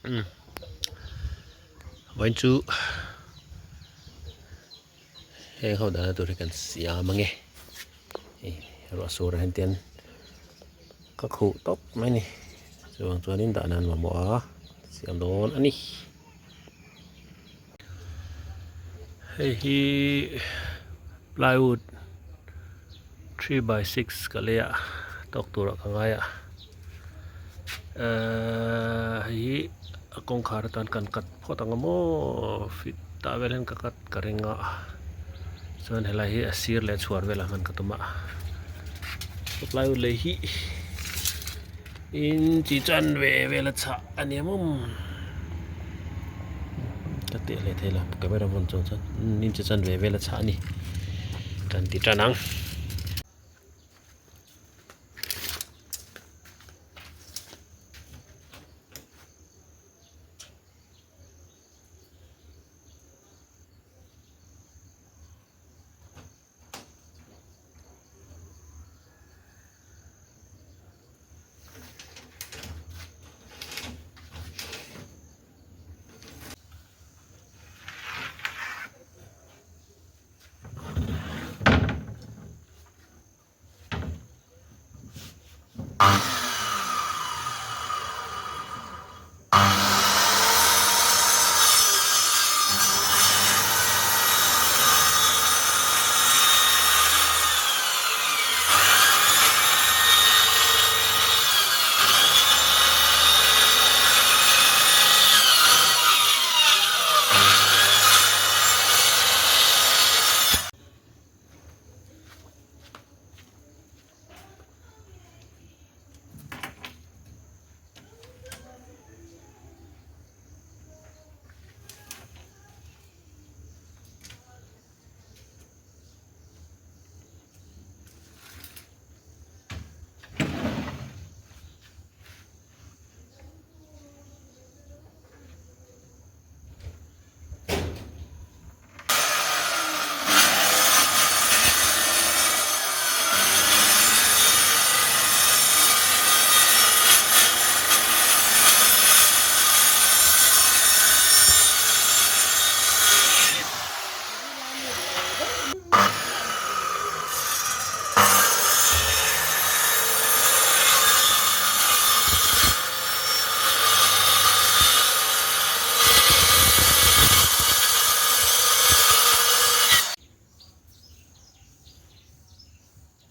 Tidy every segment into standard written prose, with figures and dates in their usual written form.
Umm vawiin chu heng ho dahna tur hi kan siam ange hei ruah sur ah hian tian ka khuh tawp mai a ni chuvang chuanin dahna an mamawh a siam dawn a ni. Hei hi plywood 3x6 ka lei a tawk turah ka ngai a ehh hei hi a kawngkhar atan kan cut phawt ang a maw fit tah vel hian ka cut ka ring a chuan helai hi a sir leh a chhuar velah hman ka tum a plywood lei hi inchi chanve vel a chhah a ni mum ka teh hle thei lo camera vawn chung chuan inchi chanve vel a chhah a ni kan ti tan ang.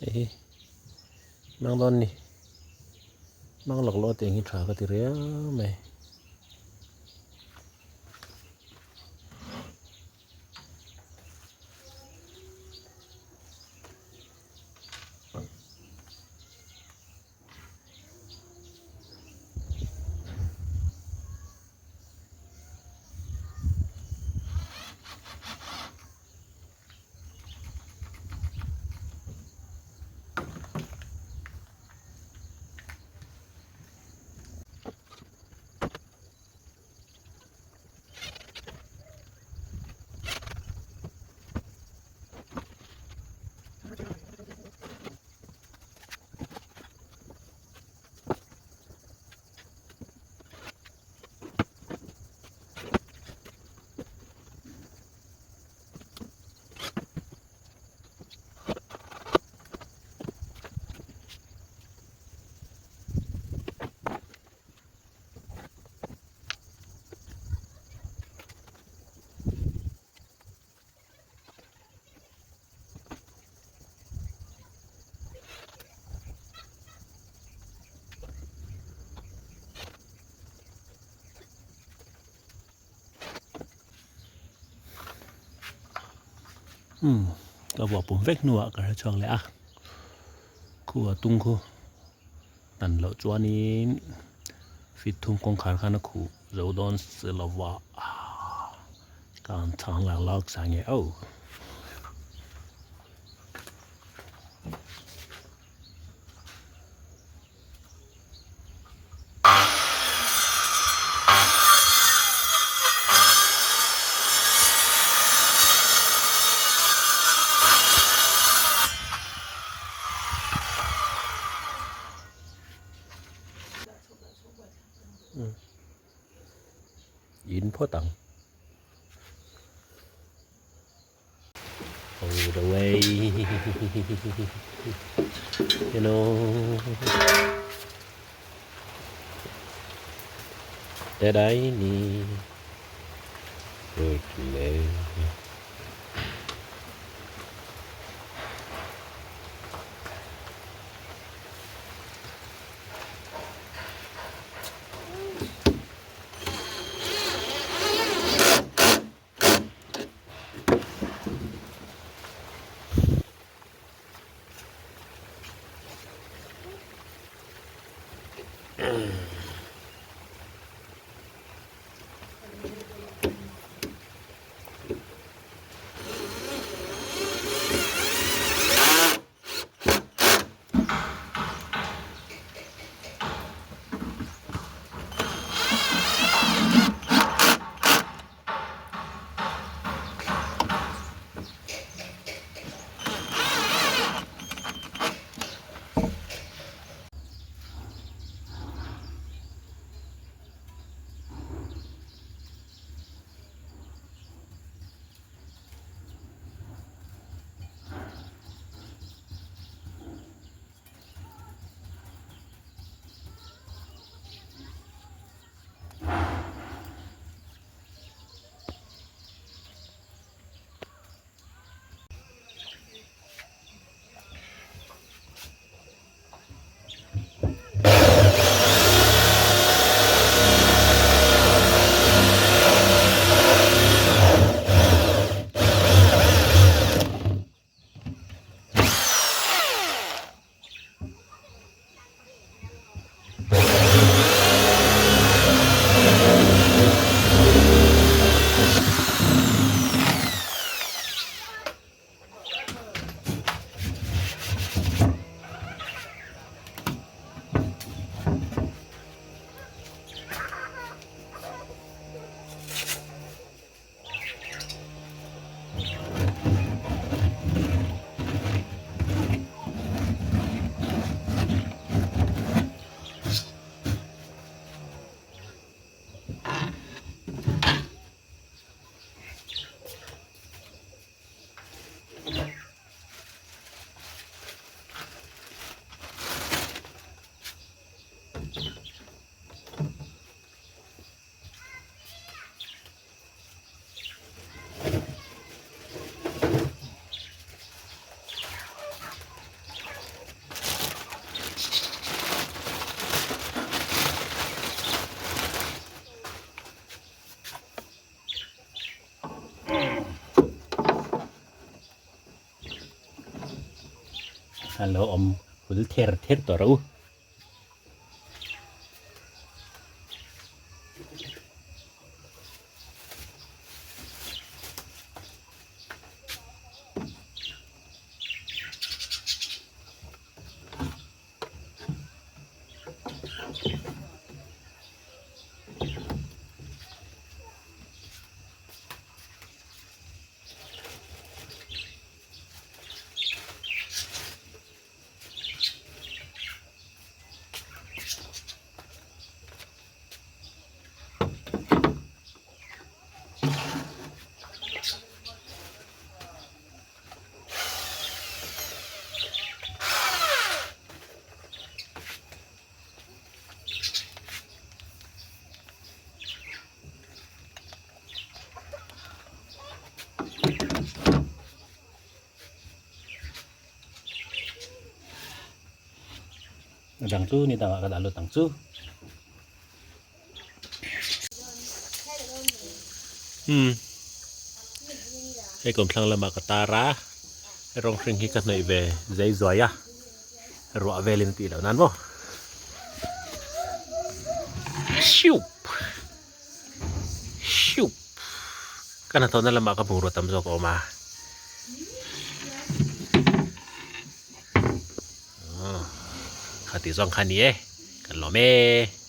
Hei hi mang dawn ni mang lawk lawk tiang hi tha ka ti riau mai. Umm ka vuah pum vek hnuah ka hre chhuak leh a khu a tung khu dan loh chuanin feet thum kawngkhar khan a khuh zo dawn si lova ka han chhang lak lak sa nge aw. In phawt ang. All the way you know that I need her to live. A lo awm hul ther ther tawh rawh u. A dang chu ni dangah ka dah lut ang chu. Hmm. Hei kawmthlang lamah ka tar a, he rawng hring hi ka hnawih ve zai zuai a, ruah velin a tih loh nan maw. Siup. Siup. Ka hnathawhna lamah ka bungrua tam zawk a awm a. Khati zawng kha ni e, kan lawm e.